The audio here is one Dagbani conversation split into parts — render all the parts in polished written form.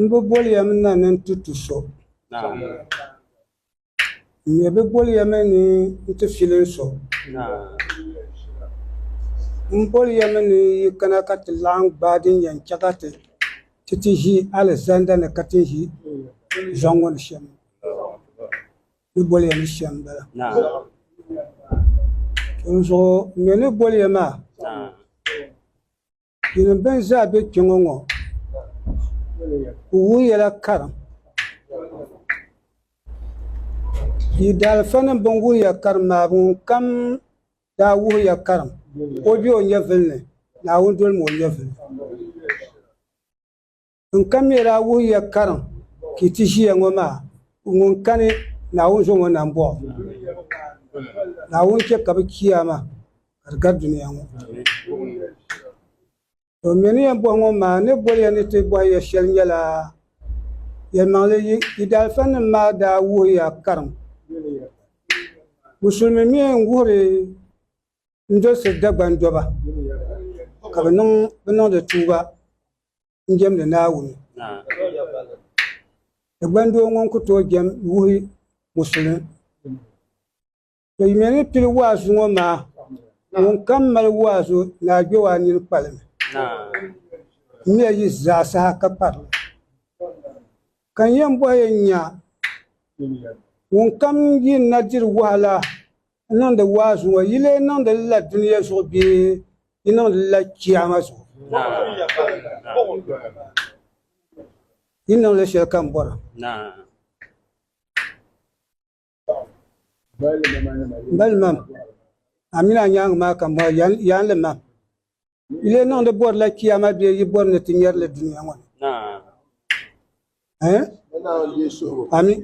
N bi boli ya mi na ni n ti tu so. N mi bi boli ya mi ni n ti filin so. N boli ya mi ni yi kana ka ti laɣim gbaai din yɛn chɛ ka ti ti ʒi alizanda ni ka ti ʒi zɔŋ ŋɔ ni shɛm. Ni boli ya mi shɛm m-bala. Dinzuɣu n mi ni boli ya maa. Yinim bɛn zaa be kpe ŋɔ ŋɔ, bɛ wuhi ya la karim. Yi daalifanim bɛn wuhi ya karim maa, ŋunkam daa wuhi ya karim, o be o nyɛvili ni, Naawuni dolimi o nyɛvili. Ŋunkam mi daa wuhi ya karim ka yi ti ʒiya ŋɔ maa, ŋun kani Naawuni zo ŋɔ nambɔɣu. Naawuni chɛ ka bɛ chiyaama ka di gari dunia ŋɔ. To m mi ni yɛn bɔhi ŋɔ maa, n ni boli ya ni ti bɔhi ya shɛli nyɛla, yɛlimaŋli yi daalifanim maa daa wuhi ya karim. Musulimi mi n-wuhiri n-dolisi Dagban dɔba ka bɛ niŋdi tuuba n-jɛmdi Naawuni. Dagban doo ŋun ku tooi jɛm wuhi musulimi. To yi mi ni pili waazu ŋɔ maa, ŋunkam mali waazu ni a gbe o a nini kpalimi. M miya yi zaa saha ka kparili. Ka n yɛn bɔhi ya nya, ŋunkam yi na diri wahala n-niŋdi waazu ŋɔ, yi lee niŋdi li la dunia zuɣu bee yi niŋdi li la chiyaama zuɣu? Yi niŋ li shɛli ka m bɔra. Bali mam, a mini a nyaaŋa maa ka m bɔra, yaanli mam. Yi lee niŋdi bɔrila chiyaama bee yi bɔri ni ti nyari li dunia ŋɔ ni? Eh? Ami.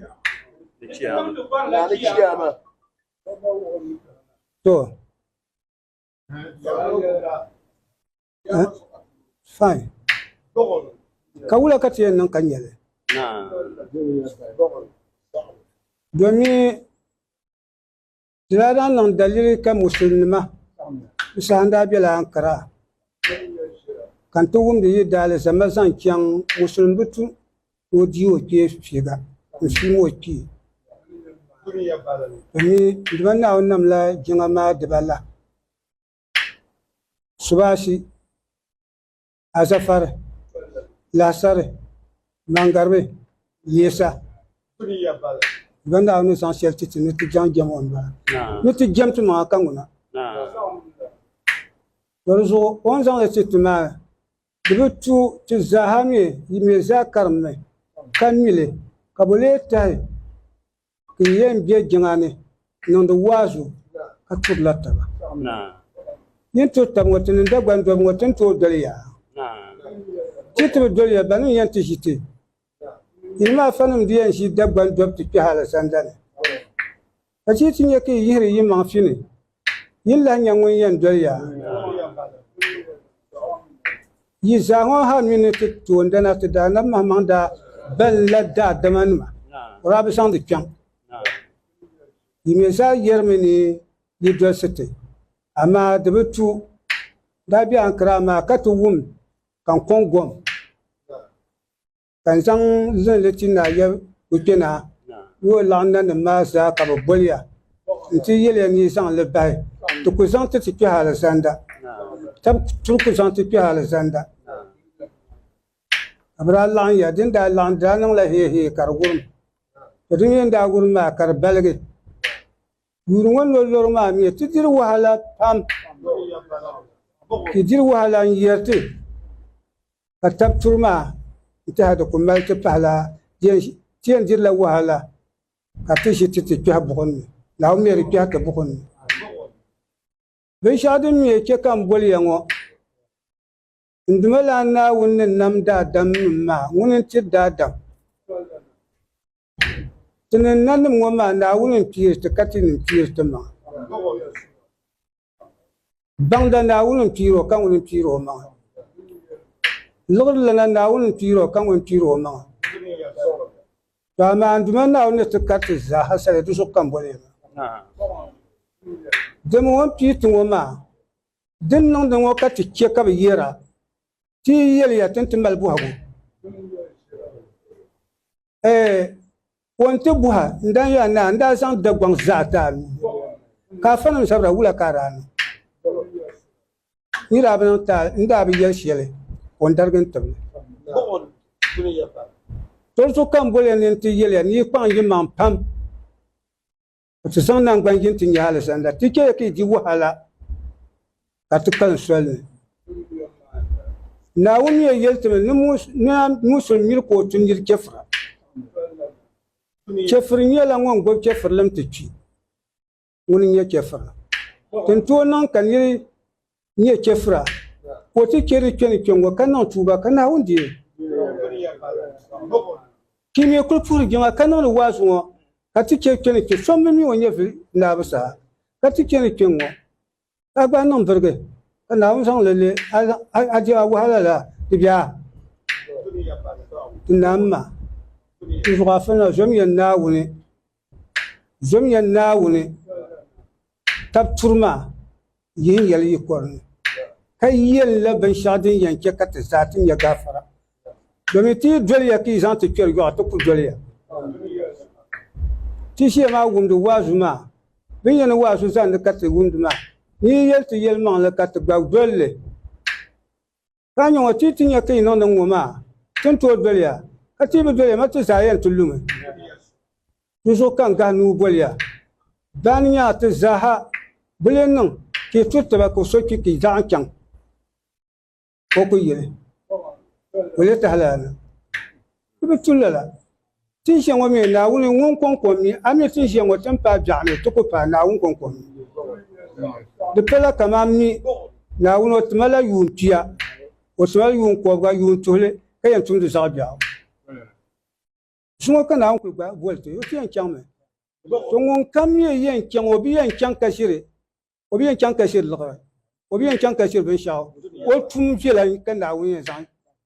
To. Eh? Fine. Ka wula ka ti yɛn niŋ ka nyɛ li? Domin Di daa daa niŋ daliri ka Musulinima n saha n daa bela Ankara ka n ti wumdi yi daalizama zaŋ chaŋ Musulimi bi tu ni o di o kpee fiiga n fiim o kpee domin dima Naawuni namla jiŋa maa dibala Subaasi Azafari, Lahasari, Mangaribi, Yesa. Bɛ Naawuni ni zaŋ shɛli ti ti ni ti jaŋ jɛm o m-bala. Ni ti jɛm ti maŋa ka ŋuna. To di zuɣu o ni zaŋ li ti ti maa, di bi tu ti zaaha mi yi mi zaa karimmi ka mi li, ka bɛ lee tahi ka yi yɛn be jiŋa ni niŋdi waazu ka turila taba. Yi ni turi taba ŋɔ, ti ni Dagban dɔbu ŋɔ, ti ni tooi doli ya? Ti ti bi doli ya, banim yɛn ti ʒi ti. Yinim afanim di yɛn ʒi Dagban dɔbu ti kpɛhi alizanda ni. Ka chi ti nya ka yi yihiri yi maŋ fini, yi ni lahi nya ŋun yɛn doli ya. Yi zaa ŋɔ ha mini ti toondana ti Daanabi Mahammaŋ daa balinla daadamanima, o daa bi zaŋdi kpiɔŋ. Yi mi zaa yɛrimi ni yi dolisi ti, amaa di bi tu. Daa be Ankara maa ka ti wum ka n kɔŋ gom. Ka n zaŋ zinli ti Naa Yɛbukpenaa ni o laɣim nanim maa zaa ka bɛ boli ya nti yɛli ya ni yi zaŋ li bahi. Ti ku zaŋ ti ti kpɛhi alizanda. Tab turi ku zaŋ ti kpɛhi alizanda. Ka bɛ daa laɣim ya. Din daa laɣim di daa niŋla heehee ka di wurim. To di mi ni daa wurim maa ka di baligi. Yuuni ŋɔ ni o lɔri maa mi ti diri wahala pam. Ti diri wahala n-yɛri ti. Ka tab turi maa n-tɛha di ku mali ti pahila ti yɛn dirila wahala ka ti ʒi ti ti kpɛhi buɣim ni. Naawuni mi di kpɛhi ti buɣim ni. Binshɛɣu din mi chɛ ka m boli ya ŋɔ, n Duuma lan Naawuni ni nam daadamnim maa, ŋuni n-tiri daadam. Ti ni nanim ŋɔ maa, Naawuni m-piiri ti ka tinim piiri timaŋa. Baŋda Naawuni m-piiri o ka ŋuni m-piiri o maŋa. Liɣiri lana Naawuni m-piiri o ka ŋuni m-piiri o maŋa. To amaa n Duuma Naawuni ni ti kariti zaaha sali di zuɣu ka m boli ya maa. Dama o ni pii ti ŋɔ maa, din niŋdi ŋɔ ka ti chɛ ka bɛ yɛra, Ti yi yɛli ya ti ni ti mali bɔhigu. Ɛɛ, o ni ti buha n dan ya naa n daa zaŋ Dagbaŋ zaa ti a nuu ni, ka afanim zabira wula ka a daa niŋ? N daa bi niŋ taali, n daa bi yɛli shɛli ka o ni darigi n tibili. Tɔri so ka m boli ya ni n ti yɛli ya ni yi kpaŋ yimaŋ pam ka ti zaŋ naŋgban yini ti nya alizanda. Ti chɛya ka yi di wahala ka ti kpalim soli ni. Naawuni mi yɛli ti mi ni Musul miri ka o tu nir chɛfira. Chɛfiri nyɛla ŋun gbubi chɛfirilim ti kpi. Ŋuni n-nyɛ chɛfira. Ti ni tooi niŋ ka nir nyɛ chɛfira ka o ti chɛ di kpɛni kpɛŋŋo ka niŋ tuuba ka Naawuni deei. Ti mi kul puhiri jiŋa ka niŋdi waazu ŋɔ ka ti chɛ kpɛni kpe so mi mi o nyɛvili naabu saha ka ti chɛni kpɛŋŋo ka a gba niŋ birigi ka Naawuni zaŋ li le a di a wahala la di be a. Ti naam ma, ti zuɣu afa na zomiya Naawuni, zomiya Naawuni tab turi maa yihi yɛli yi kɔre ni, ka yɛlila binshɛɣu din yɛn chɛ ka ti zaa ti nya gaafara. Domin ti yi doli ya ka yi zaŋ ti kpɛri yɔɣu, ti ku doli ya. Ti ʒiya maa wumdi waazu maa, bɛ ni yɛn ni waazu zani ka ti wumdi maa, ni yi yɛli ti yɛlimaŋli ka ti gba doli li. Ka a nya ŋɔ, ti yi ti nya ka yi niŋdi ŋ-ŋɔ maa, ti ni tooi doli ya, ka ti yi bi doli ya ma ti zaa yɛn ti lumi. Di zuɣu ka n gahi nuu boli ya, Baani nyaa ti zaaha bi lee niŋ ka yi turi taba ka so kpi ka yi zaɣim chaŋ o ku yili, o lee tahila ya na. Ti bi tu lala. Ti ni ʒiya ŋɔ mi Naawuni ŋun kɔŋko m-mi, a mi ti ni ʒiya ŋɔ ti ni paai biɛɣu ni ti ku paai Naawuni kɔŋko m-mi. Di pala kaman m mi Naawuni o tima la yuun pia, o tima la yuun kɔbiga, yuun tuhili ka yɛn tumdi zaɣ biɛɣu. Zuŋɔ ka Naawuni kul gbaai boli ti, o ti yɛn chaŋmi. To ŋunkam mi yɛn chaŋ, o bi yɛn chaŋ ka ʒiri o bi yɛn chaŋ ka ʒiri liɣiri, o bi yɛn chaŋ ka ʒiri binshɛɣu, o tum viɛla ka Naawuni yɛn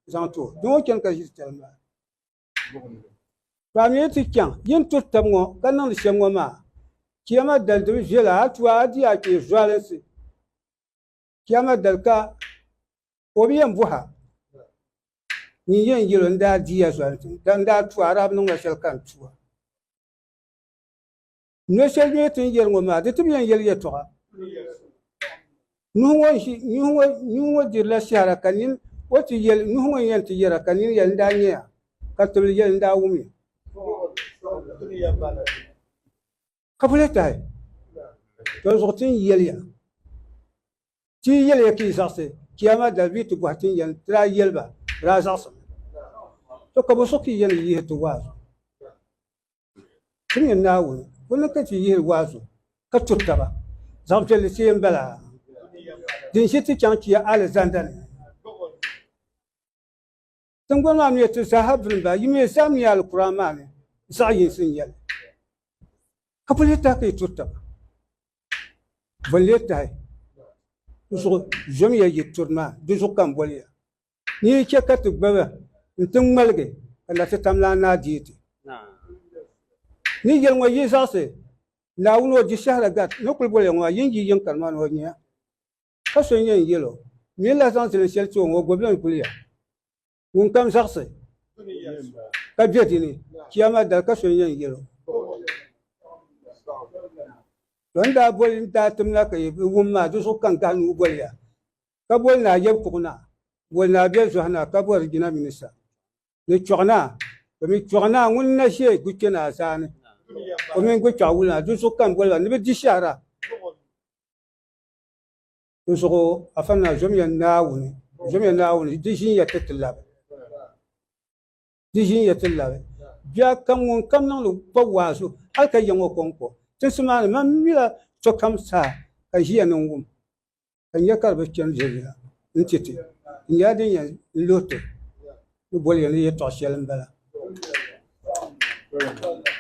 zaŋ ti o, din o chani ka ʒiri tali maa. To a mi yi ti chaŋ, yi ni turi tab ŋɔ ka niŋdi shɛm ŋɔ maa, Chiama dali di bi viɛla, a tu a di a kpee zualinsi. Chiama dali ka o bi yɛn bɔha, nyin yɛn yɛl o n daa di ya zualinsi, n daa tu a, a daa bi niŋ ma shɛli ka n tu a. Noli shɛli mi ti ni yɛri ŋɔ maa, di ti bi yɛn yɛli yɛtɔɣa. Nuhu ŋɔ dirila shɛhira ka nini o ti yɛli, Nuhu ŋɔ n-yɛn ti yɛra ka nini yɛli, N daa nyaya, ka tibili yɛli, N daa wumya. Ka bɛ lee tahi, Tɔ zuɣu ti ni yɛli ya, Ti yi yɛli ya ka yi zaɣisi, Chiyaama dali bɛ yi ti bɔhi ti ni yɛli ti daa yɛli ba, bɛ daa zaɣisimi. Tɔ ka bɔ so ka yi yɛn yihi ti waazu? Ti mi Naawuni, o ni ka ti yihiri waazu ka turi taba zaɣ viɛlli shee m-bala din ʒi ti chaŋ chia alizanda ni. Tiŋgbani maa mi ti zaaha bini m-bala, yi mi zaa mi Alikuran maa ni zaɣ yinsi n-nyɛ li, ka bɛ lee tahi ka yi turi taba. Bɛ ni lee tahi di zuɣu zomiya yi turi maa, di zuɣu ka m boli ya. Ni yi chɛ ka ti gbabi nti ŋmaligi ka na ti tam lan naa deei ti. Ni yɛli ŋɔ yi zaɣisi Naawuni o di shɛhira gari ni kul boli ya ŋɔ maa, yin yi yiŋ ka nimaani o nya ka so n-yɛn yɛl o, M mi lahi zaŋ zilin shɛli ti o ŋɔ, o gbibila n-kuli ya. Ŋunkam zaɣisi ka be di ni, Chiyaama dali ka so n-yɛn yɛl o. To n daa boli n daa tim na ka yi bi wum maa, di zuɣu ka n gahi nuu boli ya. Ka boli Naa Yɛbikuɣu naa, boli Naa Bɛzɔhi naa ka bɔri Jina Minisa ni Chɔɣu naa, domin Chɔɣu naa ŋun na ʒe Guchɛ naa zaani, o mini Guchɔɣu wuli naa, di zuɣu ka m boli ba ni bɛ di shɛhira. Di zuɣu Afa naa zomiya Naawuni, zomiya Naawuni, di ʒinya ti ti labi. Di ʒin ya ti labi bia kam ŋun kam niŋdi kpa waazu hal ka ya ŋɔ kɔŋko tinsi maa ni. Man mila sokam saha ka ʒiya ni n wum ka nya ka di bi chani viɛnyɛla n-ti ti. Di nyɛla din yɛn luhi ti ni boli ya ni yɛtɔɣ shɛli m-bala.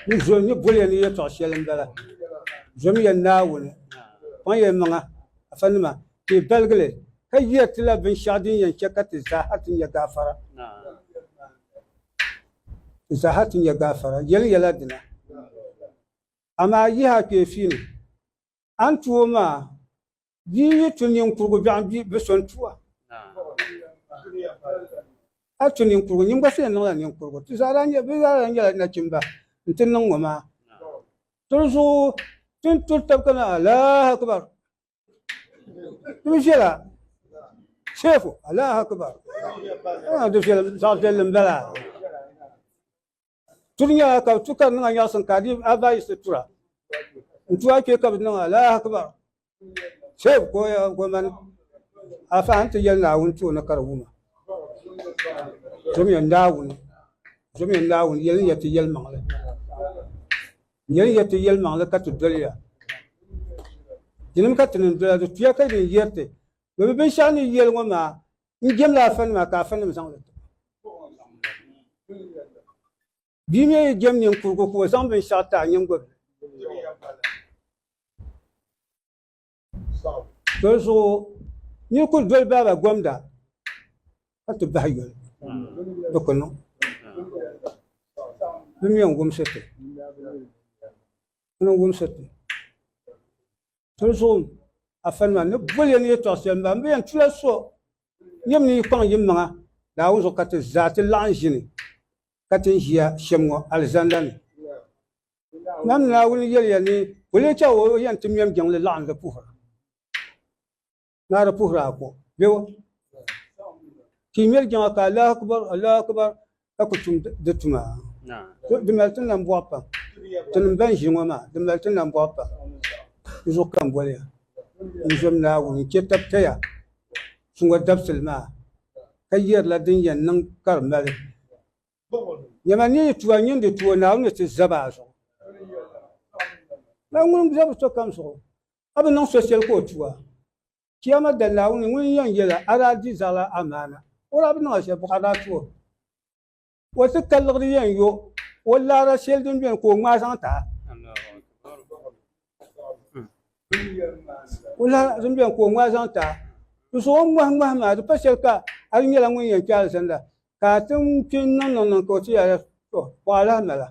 Ni ni boli ya ni yɛtɔɣ shɛli m-bala. Zomiya Naawuni, kpaŋ ya maŋa, afanima, ka yi baligi li, ka yɛri ti la binshɛɣu din yɛn chɛ ka ti zaaha ti nya gaafara. Ti zaaha ti nya gaafara. Yɛli yɛla dina. Amaa yihi a kpee fiini, a ni tu o maa, bia yi tu ninkurugu biɛɣu bi so n-tu a. A tu ninkurugu, nyin gba yɛn niŋla ninkurugu. Ti zaa daa nyɛ, bɛ zaa daa nyɛla nachimba nti niŋ ŋɔ maa. Ti di zuɣu ti ni turi tab ka na Allahu Akbar. Di bi viɛla. Seefu Allahu Akbar. Di viɛla zaɣ viɛlli m-bala. Turi nyɛla ka bɛ tu ka di niŋ a nyaɣisim ka a di a ba yiɣisi tura. N-tu a kpee ka bɛ niŋ Allahu Akbar. Seefu ka o mani afa a ni ti yɛli Naawuni tooni ka di wum a. Zomiya Naawuni, zomiya Naawuni, yɛli ya ti yɛlimaŋli. Yɛli ya ti yɛlimaŋli ka ti doli ya. Yinim ka ti ni dola, di tuya ka din yɛri ti. Bɛ bi binshɛɣu ni yɛli ŋɔ maa, n jɛmla afanima ka afanim zaŋ li ti ma. Bia mi yi jɛm ninkurugu ka o zaŋ binshɛɣu ti a nyiŋgobili. Doli zuɣu nir kul doli baaba gomda ka ti bahi yoli, di ku niŋ. Bɛ mi n-wumsi ti. Bɛ ni wumsi ti. Doli zuɣu afanima ni boli ya ni yɛtɔɣ shɛli m-ba, m bi yɛn tula so nyam ni yi kpaŋ yimaŋa Naawuni zuɣu ka ti zaa ti laɣim ʒini ka ti ni ʒiya shɛm ŋɔ alizanda ni. Nam Naawuni yɛliya ni o lee chaŋ o yɛn ti mɛm jiŋli laɣim di puhira. Naa di puhiri a ko bɛ o. Ti mɛri jiŋa ka Allahu Akbar, Allahu Akbar ka ku tum di tuma. Di mali ti nambɔɣu pam. Tinim ban ʒi ŋɔ maa, di mali ti nambɔɣu pam. Di zuɣu ka m boli ya n zom Naawuni n-chɛ tab taya suŋɔ dabisili maa ka yɛrila din yɛn niŋ ka di mali. Nyama ni yi tu a nyin di tu o, Naawuni ni ti zab a zuɣu. Naawuni ŋun zabi sokam zuɣu, a bi niŋ so shɛli ka o tu a. Chiyaama dali Naawuni ŋun yɛn yɛl a, a daa di zaɣila amaana. O daa bi niŋ a shɛli, buɣa daa tu o. O ti ka liɣiri yɛn yo o laara shɛli din beni ka o ŋmaai zaŋ ti a. O laara din beni ka o ŋmaai zaŋ ti a. Di zuɣu o ni ŋmahi ŋmahi maa, di pa shɛli ka a di nyɛla ŋun yɛn kpe alizanda ka a ti kpe n-niŋ niŋ niŋ ka o ti yɛli tɔ buɣa lahi mali a.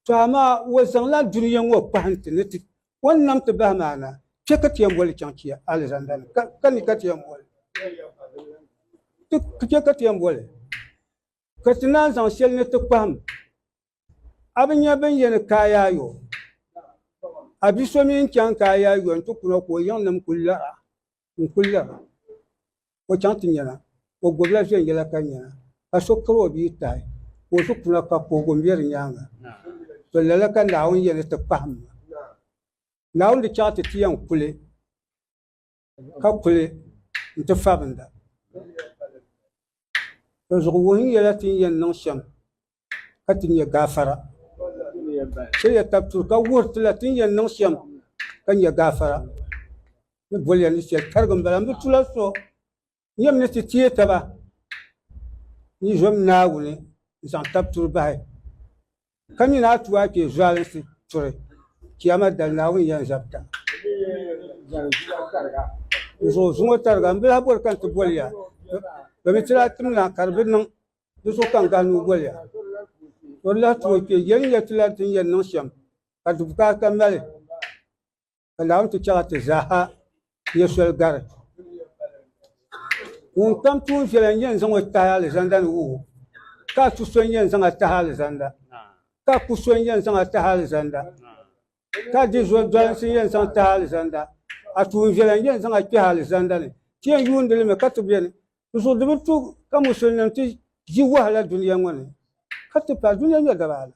Tɔ amaa o zaŋla dunia ŋɔ kpahi nti ni ti o ni nam ti bahi maa na, kpe ka ti yɛn boli chaŋ chia alizanda ni, ka ni ka ti yɛn boli? Ti kpe ka ti yɛn boli? Ka ti naan zaŋ shɛli ni ti kpahim a bi nya bɛn yɛn kaai a yo. A bi so mi n-chaŋ kaai a yo nti kuna ka o yiŋnim kul lara n-kul lara. O chaŋ ti nyana, o gbubila viɛnyɛla ka nyana, ka so kari o bia tahi ka o ti kuna ka kuhigu m-be di nyaaŋa. To lala ka Naawuni yɛn ni ti kpahim ma. Naawuni di chaŋ ti ti yɛn kuli ka kuli nti fabinda. Di zuɣu wuhim yɛla ti ni yɛn niŋ shɛm ka ti nya gaafara. Chɛliya tab turi ka wuhiri ti la ti ni yɛn niŋ shɛm ka nya gaafara. Ni boliya ni shɛli tarigi m-bala m bi tula so nyam ni ti teei taba ni zom Naawuni n-zaŋ tab turi bahi ka mi ni a tu a kpee zualinsi turi Chiyaama dali Naawuni yɛn zabita. N zuɣu zuŋɔ tariga m bi lahi boli ka n ti boli ya domin ti daa tim na ka di bi niŋ. Di zuɣu ka n gahi nuu boli ya. O di lahi tu o kpee yɛli n-yɛli ti la ti ni yɛn niŋ shɛm ka di bukaata mali ka Naawuni ti chaɣ ti zaaha nya soli gari. Ŋunkam tuun viɛla n-yɛn zaŋ o tahi alizanda ni wuhi o, ka a tu so n-yɛn zaŋ a tahi alizanda, ka a ku so n-yɛn zaŋ a tahi alizanda, ka a di dolinsi n-yɛn zaŋ tahi alizanda, a tuun viɛla n-yɛn zaŋ a kpɛhi alizanda ni. Ti yɛn yuundi li mi ka ti beni. Di zuɣu di bi tu ka musulinim ti ʒi wahala dunia ŋɔ ni, ka ti paai dunia nyɛ daba ala.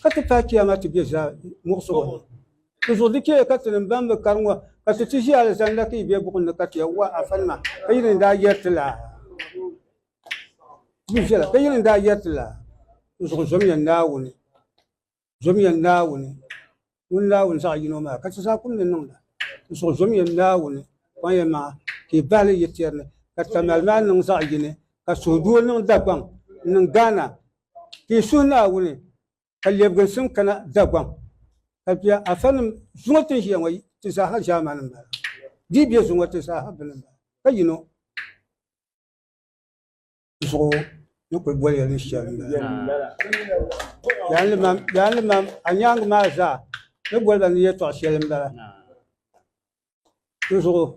Ka ti paai chiyaama ti be zaa muɣisigu ni. Di zuɣu di chɛya ka tinim ban bi kari ŋɔ ka ti ti ʒi alizanda ka yi be buɣim ni ka ti yɛn wa afanima ka yi ni daa yɛri ti la. Di viɛla ka yi ni daa yɛri ti la. Di zuɣu zomiya Naawuni, zomiya Naawuni, ŋun Naawuni zaɣ yino maa ka ti zaa kum ni niŋda. Di zuɣu zomiya Naawuni, kpaŋ ya maŋa ka yi bahili yi tɛri ni ka tamali maa niŋ zaɣ yini ka suhudoo niŋ Dagbaŋ n-niŋ Ghana Ka yi suhi Naawuni ka lɛbiginsim kana Dagbaŋ, ka bia afanim zuŋɔ ti ni ʒiya ŋɔ ti zaaha ʒaamani m-bala. Di yi be zuŋɔ ti zaaha bini m-bala, ka yino zuɣu ni kul boli ya ni shɛli m-bala. Yaanlimam, a nyaaŋa maa zaa ni boli ba ni yɛtɔɣ shɛli m-bala. Di zuɣu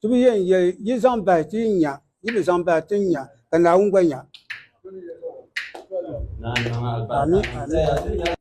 ti bi yɛn yɛli yi zaŋ bahi ti yi nya, yi bi zaŋ bahi ti ni nya. ka Naawuni gba nya. Amin, amin.